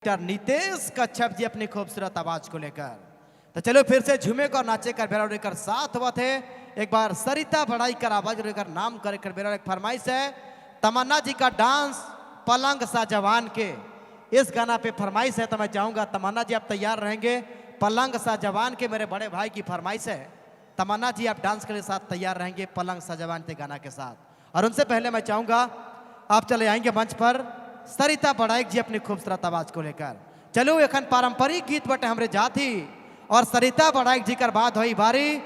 नितेश कच्छप जी अपनी खूबसूरत आवाज को लेकर। तो चलो फिर से झूमे कर नाचे कर बेरा लेकर साथ हुआ थे। एक बार सरिता बढ़ाई कर आवाज लेकर नाम कर कर बेरा एक फरमाइश है तमन्ना जी का डांस पलंग सा जवान के, इस गाना पे फरमाइश है। तो मैं चाहूंगा तमन्ना जी आप तैयार रहेंगे। पलंग सा जवान के मेरे बड़े भाई की फरमाइश है। तमन्ना जी आप डांस के साथ तैयार रहेंगे पलंग सा जवान के गाना के साथ। और उनसे पहले मैं चाहूंगा आप चले आएंगे मंच पर सरिता बड़ाइक जी अपनी खूबसूरत आवाज को लेकर। चलो एखन पारंपरिक गीत बटे हमरे जाती और सरिता बड़ाइक जी कर बाद हुई बारी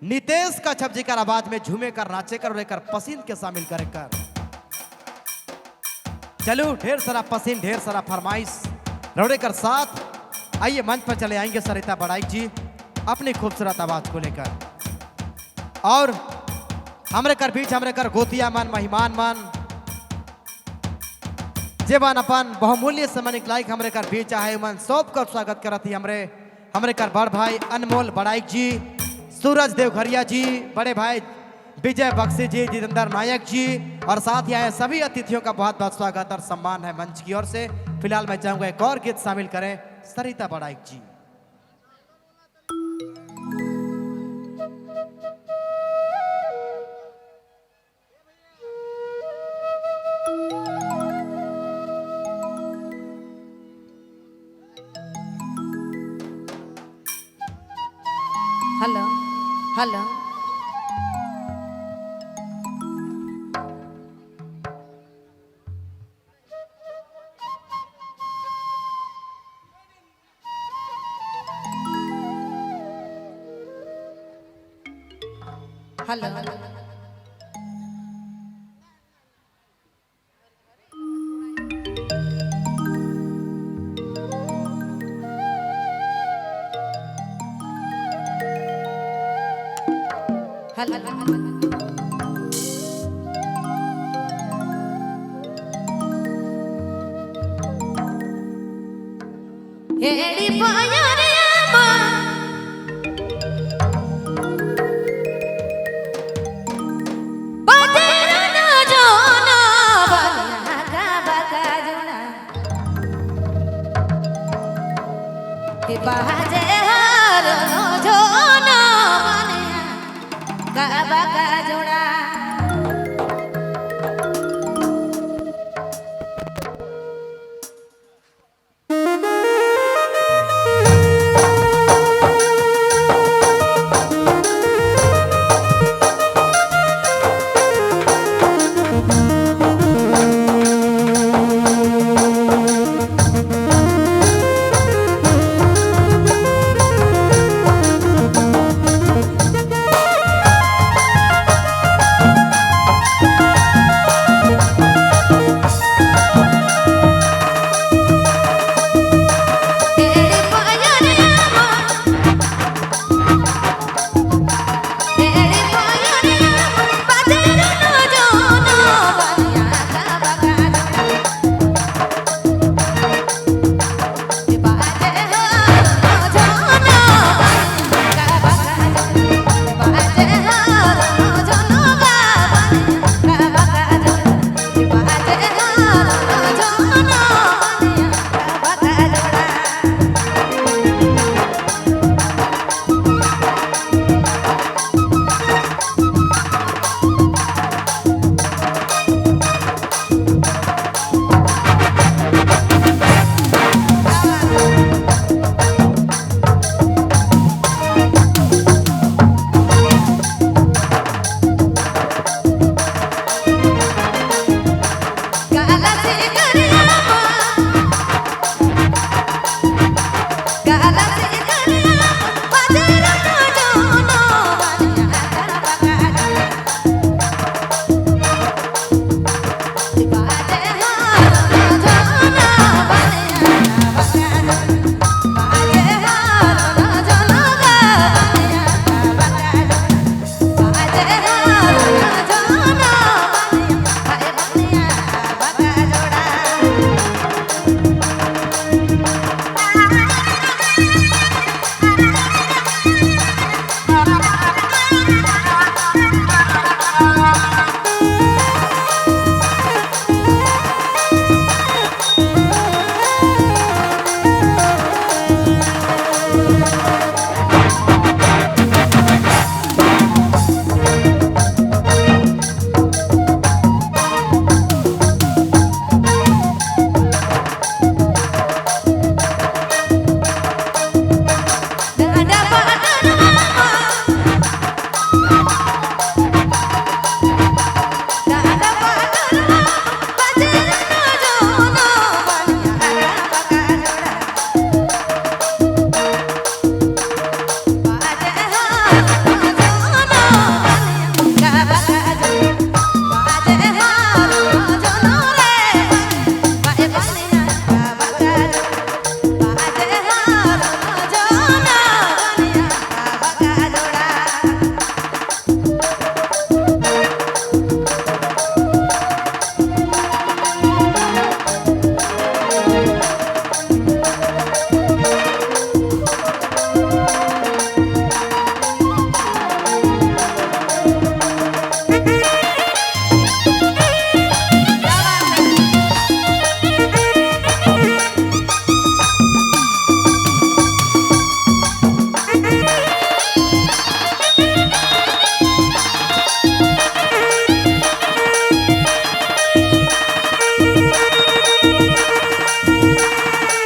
नितेश कच्छप जी कर आवाज में झूमे कर नाचे कर और लेकर पसीन के शामिल करे कर। चलो ढेर सारा पसीन, ढेर सारा फरमाइश रौड़े कर साथ आइए मंच पर चले आएंगे सरिता बड़ाइक जी अपनी खूबसूरत आवाज को लेकर। और हमरे कर बीच हमरे कर गोतिया मन महिमान मन जेवन अपन बहुमूल्य समय निकलाई हमरे कर बीच आए मन सब कर स्वागत करत ही हमरे हमरे कर बड़ भाई अनमोल बड़ाइक जी, सूरज देवघरिया जी, बड़े भाई विजय बख्शी जी, जितेंद्र नायक जी और साथ ही आए सभी अतिथियों का बहुत बहुत स्वागत और सम्मान है मंच की ओर से। फिलहाल मैं चाहूंगा एक और गीत शामिल करें सरिता बड़ाइक जी। Hello hello, hello, hello. एड़ी पाया रे आमा बातेर ना जोना बलिया का बका जोना के बाजे हार जोना बलिया का बका जोड़ा।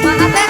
महादेव।